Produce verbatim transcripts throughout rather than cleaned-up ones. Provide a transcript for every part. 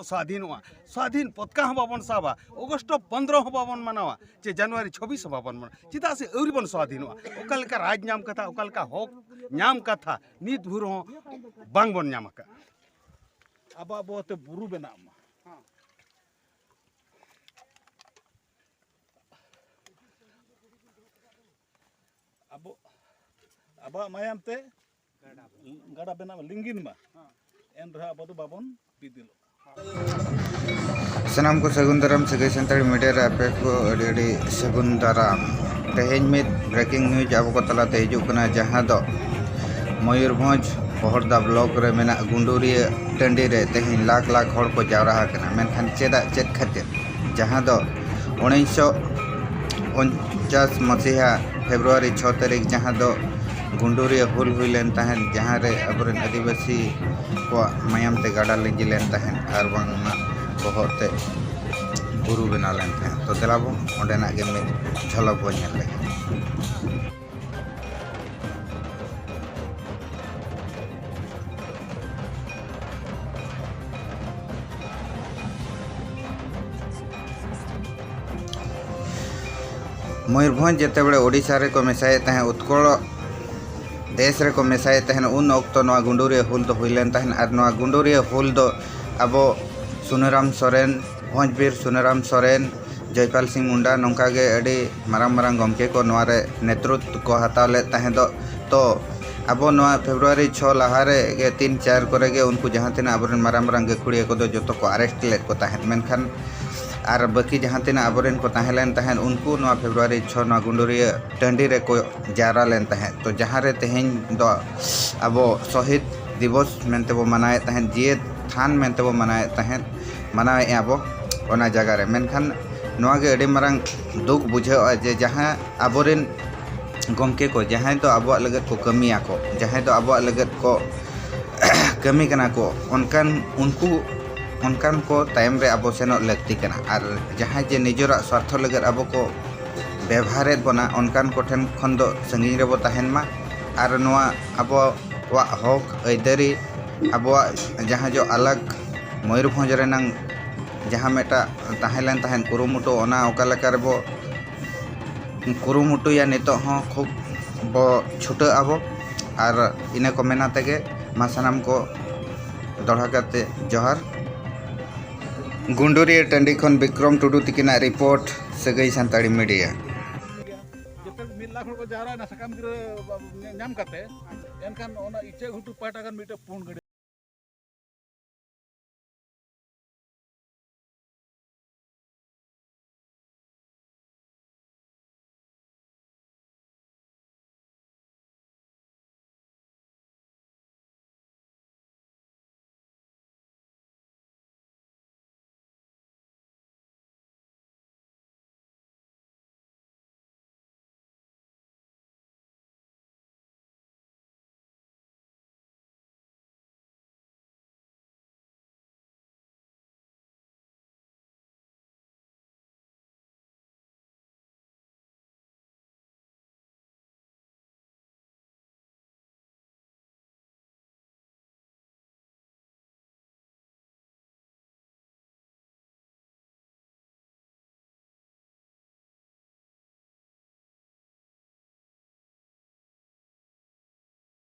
ᱥᱟᱫᱷᱤᱱᱚᱜᱼᱟ, ᱥᱟᱫᱷᱤᱱ ᱯᱚᱛᱠᱟ ᱦᱚᱸ ᱵᱟᱵᱚᱱ ᱥᱟᱵᱟ, ᱚᱜᱚᱥᱴ ᱯᱚᱱᱫᱽᱨᱚ ᱦᱚᱸ ᱵᱟᱵᱚᱱ ᱢᱟᱱᱟᱣᱟ, ᱪᱮ ᱡᱟᱱᱩᱣᱟᱨᱤ ᱪᱷᱚᱵᱵᱤᱥ ᱦᱚᱸ ᱵᱟᱵᱚᱱ ᱢᱟᱱᱟᱣᱟ᱾ ᱪᱮᱫᱟᱜ ᱥᱮ ᱟᱹᱣᱨᱤ ᱵᱚᱱ ᱥᱟᱫᱷᱤᱱᱚᱜᱼᱟ᱾ ᱚᱠᱟ ᱞᱮᱠᱟ ᱨᱟᱡᱽ ᱧᱟᱢ ᱠᱟᱛᱷᱟ, ᱚᱠᱟ ᱞᱮᱠᱟ ᱦᱚᱠ ᱧᱟᱢ ᱠᱟᱛᱷᱟ ᱱᱤᱛ ᱵᱷᱳᱨ ᱦᱚᱸ ᱵᱟᱝ ᱵᱚᱱ ᱧᱟᱢ ᱟᱠᱟᱫᱼᱟ᱾ ᱟᱵᱚᱣᱟᱜ ᱵᱚᱦᱚᱜ ᱛᱮ ᱵᱩᱨᱩ ᱵᱮᱱᱟᱜ ᱢᱟ᱾ ᱟᱵᱚ, ᱟᱵᱚᱣᱟᱜ ᱢᱟᱭᱟᱢ ᱛᱮ ᱜᱟᱰᱟ ᱵᱮᱱᱟᱣ ᱞᱤᱸᱜᱤᱱ ᱢᱟ, ᱮᱱ ᱨᱮᱦᱚᱸ ᱟᱵᱚ ᱫᱚ ᱵᱟᱵᱚᱱ ᱵᱤᱫᱤᱞᱚᱜ᱾ ᱥᱟᱱᱟᱢ ᱠᱚ ᱥᱟᱹᱜᱩᱱ ᱫᱟᱨᱟᱢ, ᱥᱟᱹᱜᱟᱹᱭ ᱥᱟᱱᱛᱟᱲ ᱢᱤᱰᱤᱭᱟ ᱨᱮ ᱟᱯᱮ ᱠᱚ ᱟᱹᱰᱤ ᱟᱹᱰᱤ ᱥᱟᱹᱜᱩᱱ ᱫᱟᱨᱟᱢ᱾ ᱛᱮᱦᱮᱧ ᱢᱤᱫ ᱵᱨᱮᱠᱤᱝ ᱱᱤᱭᱩᱡᱽ ᱟᱵᱚ ᱠᱚ ᱛᱟᱞᱟᱛᱮ ᱦᱤᱡᱩᱜ ᱠᱟᱱᱟ, ᱡᱟᱦᱟᱸ ᱫᱚ ᱢᱚᱭᱩᱨᱵᱷᱚᱸᱡᱽ ᱵᱚᱦᱚᱲᱫᱟ ᱵᱞᱚᱠ ᱨᱮ ᱢᱮᱱᱟᱜ ᱜᱩᱸᱰᱩᱨᱤᱭᱟᱹ ᱴᱟᱺᱰᱤ ᱨᱮ ᱛᱮᱦᱮᱧ ᱞᱟᱠᱷ ᱞᱟᱠᱷ ᱦᱚᱲ ᱠᱚ ᱡᱟᱣᱨᱟ ᱟᱠᱟᱱᱟ᱾ ᱢᱮᱱᱠᱷᱟᱱ ᱪᱮᱫᱟᱜ, ᱪᱮᱫ ᱠᱷᱟᱹᱛᱤᱨ? ᱡᱟᱦᱟᱸ ᱫᱚ ᱩᱱᱤᱥᱥᱚ ᱩᱱᱪᱟᱥ ᱢᱟᱥᱤᱦᱟ ᱯᱷᱮᱵᱽᱨᱩᱣᱟᱨᱤ ᱪᱷᱚ ᱛᱟᱹᱨᱤᱠᱷ, ᱡᱟᱦᱟᱸ ᱫᱚ ᱜᱩᱸᱰᱩᱨᱤᱭᱟᱹ ᱦᱩᱞ ᱦᱩᱭ ᱞᱮᱱ ᱛᱟᱦᱮᱸᱫ, ᱡᱟᱦᱟᱸ ᱨᱮ ᱟᱵᱚᱨᱮᱱ ᱟᱹᱫᱤᱵᱟᱹᱥᱤ ᱠᱚᱣᱟᱜ ᱢᱟᱭᱟᱢ ᱛᱮ ᱜᱟᱰᱟ ᱞᱤᱸᱡᱤ ᱞᱮᱱ ᱛᱟᱦᱮᱸᱫ ᱟᱨ ᱵᱟᱝᱢᱟ ᱵᱚᱦᱚᱜ ᱛᱮ ᱵᱩᱨᱩ ᱵᱮᱱᱟᱣ ᱞᱮᱱ ᱛᱟᱦᱮᱸᱫ᱾ ᱛᱚ ᱫᱮᱞᱟ ᱵᱚᱱ ᱚᱸᱰᱮᱱᱟᱜ ᱜᱮ ᱢᱤᱫ ᱡᱷᱚᱞᱚᱠ ᱵᱚᱱ ᱧᱮᱞ ᱞᱮᱜᱮ᱾ ᱢᱚᱭᱩᱨᱵᱷᱚᱸᱡᱽ ᱡᱮᱛᱮᱵᱮᱲᱮ ᱳᱰᱤᱥᱟ ᱨᱮᱠᱚ ᱢᱮᱥᱟᱭᱮᱫ ᱛᱟᱦᱮᱸᱫ, ᱩᱛᱠᱚᱲ ᱫᱮᱥ ᱨᱮᱠᱚ ᱢᱮᱥᱟᱭᱮᱫ ᱛᱟᱦᱮᱸᱫ, ᱩᱱ ᱚᱠᱛᱚ ᱱᱚᱣᱟ ᱜᱩᱸᱰᱩᱨᱤᱭᱟᱹ ᱦᱩᱞ ᱫᱚ ᱦᱩᱭ ᱞᱮᱱ ᱛᱟᱦᱮᱸᱫ᱾ ᱟᱨ ᱱᱚᱣᱟ ᱜᱩᱸᱰᱩᱨᱤᱭᱟᱹ ᱦᱩᱞ ᱫᱚ ᱟᱵᱚ ᱥᱩᱱᱟᱹᱨᱟᱢ ᱥᱚᱨᱮᱱ, ᱵᱷᱚᱸᱡᱽᱵᱤᱨ ᱥᱩᱱᱟᱹᱨᱟᱢ ᱥᱚᱨᱮᱱ, ᱡᱚᱭᱯᱟᱞ ᱥᱤᱝ ᱢᱩᱱᱰᱟ, ᱱᱚᱝᱠᱟ ᱜᱮ ᱟᱹᱰᱤ ᱢᱟᱨᱟᱝ ᱢᱟᱨᱟᱝ ᱜᱚᱢᱠᱮ ᱠᱚ ᱱᱚᱣᱟ ᱨᱮ ᱱᱮᱛᱨᱚᱛᱵ ᱠᱚ ᱦᱟᱛᱟᱣ ᱞᱮᱫ ᱛᱟᱦᱮᱸ ᱫᱚ᱾ ᱛᱚ ᱟᱵᱚ ᱱᱚᱣᱟ ᱯᱷᱮᱵᱽᱨᱩᱣᱟᱨᱤ ᱪᱷᱚ ᱞᱟᱦᱟ ᱨᱮ ᱜᱮ, ᱛᱤᱱ ᱪᱟᱨ ᱠᱚᱨᱮ ᱜᱮ ᱩᱱᱠᱩ ᱡᱟᱦᱟᱸ ᱛᱤᱱᱟᱹᱜ ᱟᱵᱚᱨᱮᱱ ᱢᱟᱨᱟᱝ ᱢᱟᱨᱟᱝ ᱜᱟᱹᱠᱷᱩᱲᱤᱭᱟᱹ ᱠᱚᱫᱚ ᱡᱚᱛᱚ ᱠᱚ ᱟᱨᱮᱥᱴ ᱞᱮᱫ ᱠᱚ ᱛᱟᱦᱮᱸᱫ᱾ ᱢᱮᱱᱠᱷᱟᱱ ᱟᱨ ᱵᱟᱹᱠᱤ ᱡᱟᱦᱟᱸ ᱛᱤᱱᱟᱹᱜ ᱟᱵᱚᱨᱮᱱ ᱠᱚ ᱛᱟᱦᱮᱸ ᱞᱮᱱ ᱛᱟᱦᱮᱸᱫ, ᱩᱱᱠᱩ ᱱᱚᱣᱟ ᱯᱷᱮᱵᱽᱨᱩᱣᱟᱨᱤ ᱪᱷᱚ ᱱᱚᱣᱟ ᱜᱩᱸᱰᱩᱨᱤᱭᱟᱹ ᱴᱟᱺᱰᱤ ᱨᱮᱠᱚ ᱡᱟᱣᱨᱟ ᱞᱮᱱ ᱛᱟᱦᱮᱸᱫ᱾ ᱛᱚ ᱡᱟᱦᱟᱸ ᱨᱮ ᱛᱮᱦᱮᱧ ᱫᱚ ᱟᱵᱚ ᱥᱚᱦᱤᱫ ᱫᱤᱵᱚᱥ ᱢᱮᱱᱛᱮ ᱵᱚ ᱢᱟᱱᱟᱣᱮᱫ ᱛᱟᱦᱮᱸᱫ, ᱡᱤᱭᱟᱹᱫ ᱛᱷᱟᱱ ᱢᱮᱱᱛᱮ ᱵᱚ ᱢᱟᱱᱟᱣᱮᱫ ᱛᱟᱦᱮᱸᱫ, ᱢᱟᱱᱟᱣᱮᱫᱼᱟ ᱵᱚ ᱚᱱᱟ ᱡᱟᱭᱜᱟ ᱨᱮ᱾ ᱢᱮᱱᱠᱷᱟᱱ ᱱᱚᱣᱟ ᱜᱮ ᱟᱹᱰᱤ ᱢᱟᱨᱟᱝ ᱫᱩᱠ ᱵᱩᱡᱷᱟᱹᱜᱼᱟ ᱡᱮ ᱡᱟᱦᱟᱸ ᱟᱵᱚᱨᱮᱱ ᱜᱚᱢᱠᱮ ᱠᱚ, ᱡᱟᱦᱟᱸᱭ ᱫᱚ ᱟᱵᱚᱣᱟᱜ ᱞᱟᱹᱜᱤᱫ ᱠᱚ ᱠᱟᱹᱢᱤᱭᱟᱠᱚ, ᱡᱟᱦᱟᱸᱭ ᱫᱚ ᱟᱵᱚᱣᱟᱜ ᱞᱟᱹᱜᱤᱫ ᱠᱚ ᱠᱟᱹᱢᱤ ᱠᱟᱱᱟ ᱠᱚ, ᱚᱱᱠᱟᱱ, ᱩᱱᱠᱩ ᱚᱱᱠᱟᱱ ᱠᱚ ᱛᱟᱭᱚᱢ ᱨᱮ ᱟᱵᱚ ᱥᱮᱱᱚᱜ ᱞᱟᱹᱠᱛᱤ ᱠᱟᱱᱟ᱾ ᱟᱨ ᱡᱟᱦᱟᱸᱭ ᱡᱮ ᱱᱤᱡᱮᱨᱟᱜ ᱥᱣᱟᱨᱛᱷᱚ ᱞᱟᱹᱜᱤᱫ ᱟᱵᱚ ᱠᱚ ᱵᱮᱵᱷᱟᱨᱮᱫ ᱵᱚᱱᱟ, ᱚᱱᱠᱟᱱ ᱠᱚᱴᱷᱮᱱ ᱠᱷᱚᱱ ᱫᱚ ᱥᱟᱺᱜᱤᱧ ᱨᱮᱵᱚ ᱛᱟᱦᱮᱱ ᱢᱟ᱾ ᱟᱨ ᱱᱚᱣᱟ ᱟᱵᱚᱣᱟᱜ ᱦᱚᱠ ᱟᱹᱭᱫᱟᱹᱨᱤ, ᱟᱵᱚᱣᱟᱜ ᱡᱟᱦᱟᱸ ᱡᱚ ᱟᱞᱟᱜᱽ ᱢᱚᱭᱩᱨᱵᱷᱚᱸᱡᱽ ᱨᱮᱱᱟᱝ ᱡᱟᱦᱟᱸ ᱢᱤᱫᱴᱟᱜ ᱛᱟᱦᱮᱸ ᱞᱮᱱ ᱛᱟᱦᱮᱸᱫ ᱠᱩᱨᱩᱢᱩᱴᱩ, ᱚᱱᱟ ᱚᱠᱟ ᱞᱮᱠᱟ ᱨᱮᱵᱚ ᱠᱩᱨᱩᱢᱩᱴᱩᱭᱟ, ᱱᱤᱛᱚᱜ ᱦᱚᱸ ᱠᱷᱩᱵ ᱵᱚ ᱪᱷᱩᱴᱟᱹᱜ ᱟᱵᱚ᱾ ᱟᱨ ᱤᱱᱟᱹ ᱠᱚ ᱢᱮᱱᱟ ᱛᱮᱜᱮ ᱢᱟ ᱥᱟᱱᱟᱢ ᱠᱚ ᱫᱚᱦᱲᱟ ᱠᱟᱛᱮ ᱡᱚᱦᱟᱨ᱾ ᱜᱩᱱᱰᱩᱨᱤᱭᱟᱹ ᱴᱟᱺᱰᱤ ᱠᱷᱚᱱ ᱵᱤᱠᱨᱚᱢ ᱴᱩᱰᱩ ᱛᱤᱠᱤᱱᱟᱜ ᱨᱤᱯᱳᱨᱴ, ᱥᱟᱹᱜᱟᱹᱭ ᱥᱟᱱᱛᱟᱲᱤ ᱢᱤᱰᱤᱭᱟ᱾ ᱡᱚᱛᱚ ᱢᱤᱫ ᱞᱟᱠᱷ ᱦᱚᱲ ᱠᱚ ᱡᱟᱣᱨᱟᱭᱮᱱᱟ ᱥᱟᱠᱟᱢ ᱜᱤᱨᱟᱹ ᱧᱟᱢ ᱠᱟᱛᱮ, ᱮᱱᱠᱷᱟᱱ ᱚᱱᱟ ᱤᱪᱟᱹᱜ ᱜᱷᱩᱴᱩ ᱯᱟᱦᱴᱟ ᱠᱷᱚᱱ ᱢᱤᱫᱴᱮᱱ ᱯᱩᱸᱰ ᱜᱟᱹᱰᱤ᱾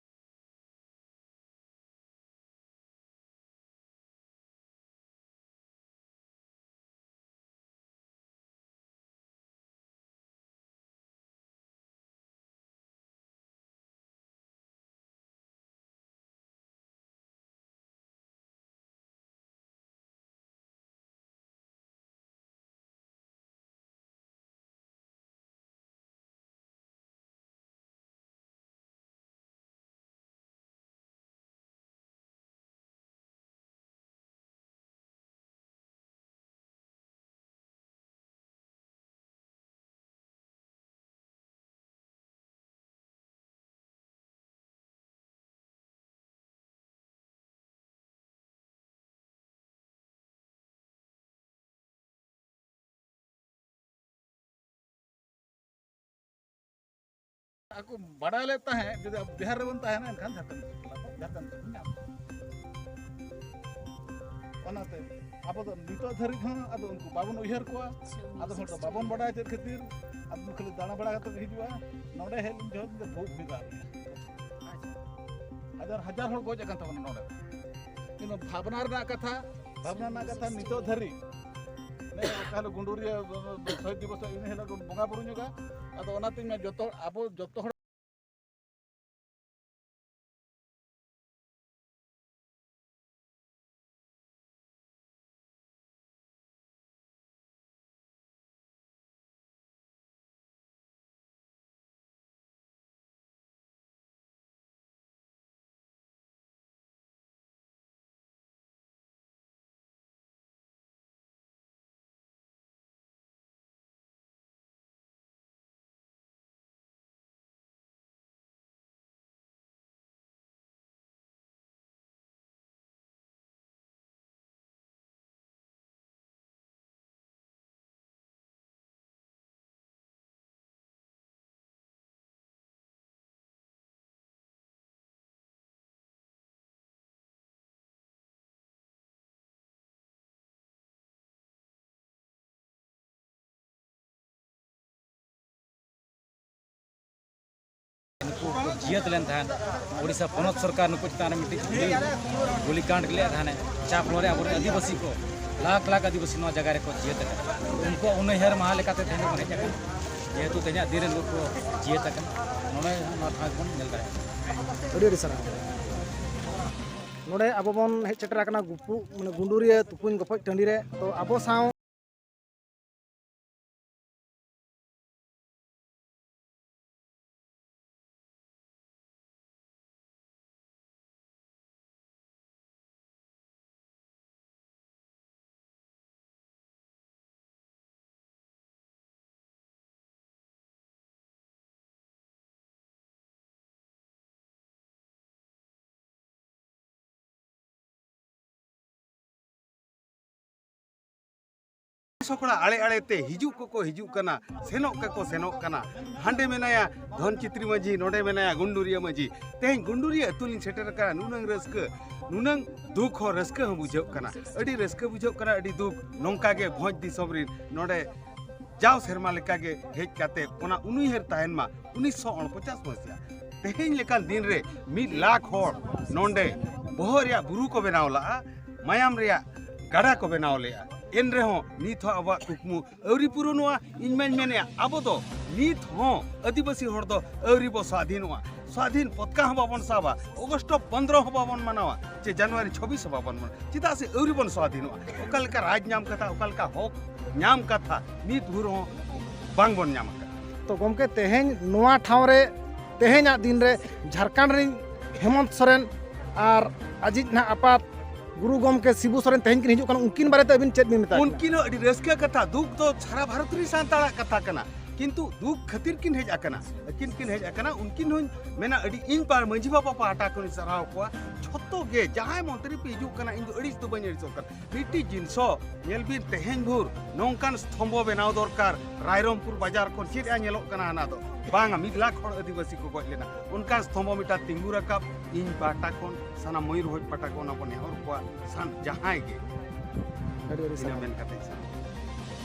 ᱟᱠᱚ ᱵᱟᱰᱟᱭ ᱞᱮᱫ ᱛᱟᱦᱮᱸᱫ, ᱡᱩᱫᱤ ᱟᱵᱚ ᱵᱤᱦᱟᱨ ᱨᱮᱵᱚᱱ ᱛᱟᱦᱮᱱᱟ, ᱮᱱᱠᱷᱟᱱ ᱡᱷᱟᱲᱠᱷᱚᱸᱰ ᱠᱚ ᱪᱟᱞᱟᱣ ᱠᱚᱜᱼᱟ, ᱡᱷᱟᱲᱠᱷᱚᱸᱰ ᱠᱚᱵᱚᱱ ᱧᱟᱢ ᱠᱚᱣᱟ᱾ ᱚᱱᱟᱛᱮ ᱟᱵᱚ ᱫᱚ ᱱᱤᱛᱚᱜ ᱫᱷᱟᱹᱨᱤᱡ ᱦᱚᱸ ᱟᱫᱚ ᱩᱱᱠᱩ ᱵᱟᱵᱚᱱ ᱩᱭᱦᱟᱹᱨ ᱠᱚᱣᱟ᱾ ᱟᱫᱚ ᱦᱚᱲ ᱫᱚ ᱵᱟᱵᱚᱱ ᱵᱟᱰᱟᱭᱟ ᱪᱮᱫ ᱠᱷᱟᱹᱛᱤᱨ, ᱟᱫᱚ ᱠᱷᱟᱹᱞᱤ ᱫᱟᱬᱟ ᱵᱟᱲᱟ ᱠᱟᱛᱮ ᱠᱚ ᱦᱤᱡᱩᱜᱼᱟ᱾ ᱱᱚᱰᱮ ᱦᱮᱡ ᱞᱮᱱ ᱡᱚᱦᱚᱜ ᱫᱚ ᱵᱷᱩᱜ ᱵᱷᱮᱜᱟᱨ ᱜᱮᱭᱟ᱾ ᱦᱟᱡᱟᱨ ᱦᱟᱡᱟᱨ ᱦᱚᱲ ᱜᱚᱡ ᱟᱠᱟᱱ ᱛᱟᱵᱚᱱᱟ ᱱᱚᱰᱮ᱾ ᱠᱤᱱᱛᱩ ᱵᱷᱟᱵᱽᱱᱟ ᱨᱮᱱᱟᱜ ᱠᱟᱛᱷᱟ, ᱵᱷᱟᱵᱽᱱᱟ ᱨᱮᱱᱟᱜ ᱠᱟᱛᱷᱟ ᱱᱤᱛᱚᱜ ᱫᱷᱟᱹᱨᱤᱡ, ᱱᱮ ᱚᱠᱟ ᱦᱤᱞᱳᱜ ᱜᱩᱸᱰᱩᱨᱤᱭᱟᱹ ᱥᱚᱦᱤᱫ ᱫᱤᱵᱚᱥ ᱤᱱᱟᱹ ᱦᱤᱞᱳᱜ ᱵᱚᱱ ᱵᱚᱸᱜᱟ ᱵᱩᱨᱩ ᱧᱚᱜᱟ᱾ ᱟᱫᱚ ᱚᱱᱟᱛᱮᱧ ᱢᱮᱱᱟ, ᱡᱚᱛᱚ ᱟᱵᱚ ᱡᱚᱛᱚ ᱦᱚᱲ ᱱᱩᱠᱩ ᱠᱚ ᱡᱤᱭᱟᱹᱛ ᱞᱮᱱ ᱛᱟᱦᱮᱸᱫ, ᱳᱰᱤᱥᱟ ᱯᱚᱱᱚᱛ ᱥᱚᱨᱠᱟᱨ ᱱᱩᱠᱩ ᱪᱮᱛᱟᱱ ᱨᱮ ᱢᱤᱫᱴᱤᱡ ᱜᱩᱞᱤ, ᱜᱩᱞᱤ ᱠᱟᱸᱰ ᱞᱮᱫ ᱛᱟᱦᱮᱸᱫ, ᱪᱟᱯ ᱱᱚᱣᱟ ᱨᱮ ᱟᱵᱚᱨᱮᱱ ᱟᱹᱫᱤᱵᱟᱹᱥᱤ ᱠᱚ, ᱞᱟᱠᱷ ᱞᱟᱠᱷ ᱟᱹᱫᱤᱵᱟᱹᱥᱤ ᱱᱚᱣᱟ ᱡᱟᱭᱜᱟ ᱨᱮᱠᱚ ᱡᱤᱭᱟᱹᱛ ᱟᱠᱟᱱᱟ᱾ ᱩᱱᱠᱩᱣᱟᱜ ᱩᱱᱩᱭᱦᱟᱹᱨ ᱢᱟᱦᱟ ᱞᱮᱠᱟᱛᱮ ᱛᱮᱦᱮᱧ ᱵᱚᱱ ᱦᱮᱡ ᱟᱠᱟᱱᱟ, ᱡᱮᱦᱮᱛᱩ ᱛᱮᱦᱮᱧᱟᱜ ᱫᱤᱱ ᱨᱮ ᱱᱩᱠᱩ ᱠᱚ ᱡᱤᱭᱟᱹᱛ ᱟᱠᱟᱱᱟ᱾ ᱱᱚᱰᱮ ᱱᱚᱣᱟ ᱴᱷᱟᱶ ᱜᱮᱵᱚᱱ ᱧᱮᱞ ᱫᱟᱲᱮᱭᱟᱜᱼᱟ᱾ ᱟᱹᱰᱤ ᱟᱹᱰᱤ ᱥᱟᱨᱦᱟᱣ᱾ ᱱᱚᱰᱮ ᱟᱵᱚ ᱵᱚᱱ ᱦᱮᱡ ᱥᱮᱴᱮᱨ ᱟᱠᱟᱱᱟ ᱜᱩᱯᱩ, ᱢᱟᱱᱮ ᱜᱩᱸᱰᱩᱨᱤᱭᱟᱹ ᱛᱩᱯᱩᱧ ᱜᱚᱯᱚᱡ ᱴᱟᱺᱰᱤ ᱨᱮ᱾ ᱛᱚ ᱟᱵᱚ ᱥᱟᱶ ᱥᱚᱠᱲᱟ ᱟᱲᱮ ᱟᱲᱮ ᱛᱮ ᱦᱤᱡᱩᱜ ᱠᱚᱠᱚ ᱦᱤᱡᱩᱜ ᱠᱟᱱᱟ, ᱥᱮᱱᱚᱜ ᱠᱚᱠᱚ ᱥᱮᱱᱚᱜ ᱠᱟᱱᱟ᱾ ᱦᱟᱸᱰᱮ ᱢᱮᱱᱟᱭᱟ ᱫᱷᱚᱱ ᱪᱤᱛᱨᱤ ᱢᱟᱹᱡᱷᱤ, ᱱᱚᱰᱮ ᱢᱮᱱᱟᱭᱟ ᱜᱩᱱᱰᱩᱨᱤᱭᱟᱹ ᱢᱟᱹᱡᱷᱤ᱾ ᱛᱮᱦᱮᱧ ᱜᱩᱱᱰᱩᱨᱤᱭᱟᱹ ᱟᱹᱛᱩ ᱞᱤᱧ ᱥᱮᱴᱮᱨ ᱟᱠᱟᱱᱟ, ᱱᱩᱱᱟᱹᱝ ᱨᱟᱹᱥᱠᱟᱹ, ᱱᱩᱱᱟᱹᱝ ᱫᱩᱠ ᱦᱚᱸ ᱨᱟᱹᱥᱠᱟᱹ ᱦᱚᱸ ᱵᱩᱡᱷᱟᱹᱜ ᱠᱟᱱᱟ᱾ ᱟᱹᱰᱤ ᱨᱟᱹᱥᱠᱟᱹ ᱵᱩᱡᱷᱟᱹᱜ ᱠᱟᱱᱟ, ᱟᱹᱰᱤ ᱫᱩᱠ᱾ ᱱᱚᱝᱠᱟ ᱜᱮ ᱵᱷᱚᱸᱡᱽ ᱫᱤᱥᱚᱢ ᱨᱤᱱ ᱱᱚᱰᱮ ᱡᱟᱣ ᱥᱮᱨᱢᱟ ᱞᱮᱠᱟᱜᱮ ᱦᱮᱡ ᱠᱟᱛᱮ ᱚᱱᱟ ᱩᱱᱩᱭᱦᱟᱹᱨ ᱛᱟᱦᱮᱱ ᱢᱟ, ᱩᱱᱤᱥᱥᱚ ᱩᱱᱯᱚᱪᱟᱥ ᱢᱟᱹᱥᱤᱭᱟ᱾ ᱛᱮᱦᱮᱧ ᱞᱮᱠᱟᱱ ᱫᱤᱱ ᱨᱮ ᱢᱤᱫ ᱞᱟᱠᱷ ᱦᱚᱲ ᱱᱚᱰᱮ ᱵᱚᱦᱚᱜ ᱨᱮᱭᱟᱜ ᱵᱩᱨᱩ ᱠᱚ ᱵᱮᱱᱟᱣ ᱞᱟᱜᱼᱟ, ᱢᱟᱭᱟᱢ ᱨᱮᱭᱟᱜ ᱜᱟᱰᱟ ᱠᱚ ᱵᱮᱱᱟᱣ ᱞᱮᱜᱼᱟ᱾ ᱮᱱ ᱨᱮᱦᱚᱸ ᱱᱤᱛ ᱦᱚᱸ ᱟᱵᱚᱣᱟᱜ ᱠᱩᱠᱢᱩ ᱟᱹᱣᱨᱤ ᱯᱩᱨᱚᱱᱚᱜᱼᱟ᱾ ᱤᱧ ᱢᱟᱧ ᱢᱮᱱᱮᱜᱼᱟ, ᱟᱵᱚ ᱫᱚ ᱱᱤᱛ ᱦᱚᱸ ᱟᱹᱫᱤᱵᱟᱹᱥᱤ ᱦᱚᱲ ᱫᱚ ᱟᱹᱣᱨᱤ ᱵᱚ ᱥᱟᱫᱷᱤᱱᱚᱜᱼᱟ᱾ ᱥᱟᱫᱷᱤᱱ ᱯᱚᱛᱠᱟ ᱦᱚᱸ ᱵᱟᱵᱚᱱ ᱥᱟᱵᱟ, ᱚᱜᱚᱥᱴ ᱯᱚᱱᱫᱽᱨᱚ ᱦᱚᱸ ᱵᱟᱵᱚᱱ ᱢᱟᱱᱟᱣᱟ, ᱪᱮ ᱡᱟᱱᱩᱣᱟᱨᱤ ᱪᱷᱚᱵᱵᱤᱥ ᱦᱚᱸ ᱵᱟᱵᱚᱱ ᱢᱟᱱᱟᱣᱟ᱾ ᱪᱮᱫᱟᱜ ᱥᱮ ᱟᱹᱣᱨᱤ ᱵᱚᱱ ᱥᱟᱫᱷᱤᱱᱚᱜᱼᱟ᱾ ᱚᱠᱟ ᱞᱮᱠᱟ ᱨᱟᱡᱽ ᱧᱟᱢ ᱠᱟᱛᱷᱟ, ᱚᱠᱟ ᱞᱮᱠᱟ ᱦᱚᱠ ᱧᱟᱢ ᱠᱟᱛᱷᱟ, ᱱᱤᱛ ᱵᱷᱳᱨ ᱦᱚᱸ ᱵᱟᱝ ᱵᱚᱱ ᱧᱟᱢ ᱟᱠᱟᱫᱟ᱾ ᱛᱚ ᱜᱚᱢᱠᱮ, ᱛᱮᱦᱮᱧ ᱱᱚᱣᱟ ᱴᱷᱟᱶ ᱨᱮ, ᱛᱮᱦᱮᱧᱟᱜ ᱫᱤᱱ ᱨᱮ ᱡᱷᱟᱲᱠᱷᱚᱸᱰ ᱨᱤᱱ ᱦᱮᱢᱚᱱᱛ ᱥᱚᱨᱮᱱ ᱟᱨ ᱟᱡᱤᱡ ᱱᱟᱦᱟᱜ ᱟᱯᱟᱛ ᱜᱩᱨᱩ ᱜᱚᱢᱠᱮ ᱥᱤᱵᱩ ᱥᱚᱨᱮᱱ ᱛᱮᱦᱮᱧ ᱠᱤᱱ ᱦᱤᱡᱩᱜ ᱠᱟᱱᱟ, ᱩᱱᱠᱤᱱ ᱵᱟᱨᱮᱛᱮ ᱟᱹᱵᱤᱱ ᱪᱮᱫ ᱵᱤᱱ ᱢᱮᱛᱟ ᱠᱤᱱᱟ? ᱩᱱᱠᱤᱱ ᱦᱚᱸ ᱟᱹᱰᱤ ᱨᱟᱹᱥᱠᱟᱹ ᱠᱟᱛᱷᱟ, ᱫᱩᱠ ᱫᱚ ᱥᱟᱨᱟ ᱵᱷᱟᱨᱚᱛ ᱨᱤᱱ ᱥᱟᱱᱛᱟᱲᱟᱜ ᱠᱟᱛᱷᱟ ᱠᱟᱱᱟ, ᱠᱤᱱᱛᱩ ᱫᱩᱠ ᱠᱷᱟᱹᱛᱤᱨ ᱠᱤᱱ ᱦᱮᱡ ᱟᱠᱟᱱᱟ᱾ ᱟᱹᱠᱤᱱ ᱠᱤᱱ ᱦᱮᱡ ᱟᱠᱟᱱᱟ, ᱩᱱᱠᱤᱱ ᱦᱚᱸᱧ ᱢᱮᱱᱟ ᱟᱹᱰᱤ ᱤᱧ ᱯᱟ-, ᱢᱟᱹᱡᱷᱤ ᱵᱟᱵᱟ ᱯᱟᱦᱴᱟ ᱠᱷᱚᱱᱤᱧ ᱥᱟᱨᱦᱟᱣ ᱠᱚᱣᱟ᱾ ᱡᱷᱚᱛᱚ ᱜᱮ ᱡᱟᱦᱟᱸᱭ ᱢᱚᱱᱛᱨᱤ ᱯᱮ ᱦᱤᱡᱩᱜ ᱠᱟᱱᱟ, ᱤᱧ ᱫᱚ ᱟᱹᱲᱤᱥ ᱫᱚ ᱵᱟᱹᱧ ᱟᱹᱲᱤᱥᱚᱜ ᱠᱟᱱᱟ᱾ ᱢᱤᱫᱴᱤᱡ ᱡᱤᱱᱥᱚ ᱧᱮᱞ ᱵᱤᱱ, ᱛᱮᱦᱮᱧ ᱵᱷᱳᱨ ᱱᱚᱝᱠᱟᱱ ᱥᱛᱷᱚᱢᱵᱷᱚ ᱵᱮᱱᱟᱣ ᱫᱚᱨᱠᱟᱨ᱾ ᱨᱟᱭᱨᱚᱝᱯᱩᱨ ᱵᱟᱡᱟᱨ ᱠᱷᱚᱱ ᱪᱮᱫ ᱮ ᱧᱮᱞᱚᱜ ᱠᱟᱱᱟ ᱦᱟᱱᱟ ᱫᱚ? ᱵᱟᱝᱟ, ᱢᱤᱫ ᱞᱟᱠᱷ ᱦᱚᱲ ᱟᱹᱫᱤᱵᱟᱹᱥᱤ ᱠᱚ ᱜᱚᱡ ᱞᱮᱱᱟ᱾ ᱚᱱᱠᱟᱱ ᱥᱛᱷᱚᱢᱵᱷᱚ ᱢᱤᱫᱴᱟᱝ ᱛᱤᱸᱜᱩ ᱨᱟᱠᱟᱵ, ᱤᱧ ᱯᱟᱦᱴᱟ ᱠᱷᱚᱱ ᱥᱟᱱᱟᱢ ᱢᱚᱭᱩᱨᱵᱷᱚᱸᱡᱽ ᱯᱟᱦᱴᱟ ᱠᱷᱚᱱ ᱚᱱᱟ ᱵᱚᱱ ᱱᱮᱦᱚᱨ ᱠᱚᱣᱟ, ᱥᱟᱱ-, ᱡᱟᱦᱟᱸᱭ ᱜᱮ᱾ ᱟᱹᱰᱤ ᱟᱹᱰᱤ ᱤᱱᱟᱹ ᱥᱟᱨᱦᱟᱣ᱾ ᱢᱮᱱ ᱠᱟᱛᱮ ᱤᱧ ᱥᱟᱱᱟᱢ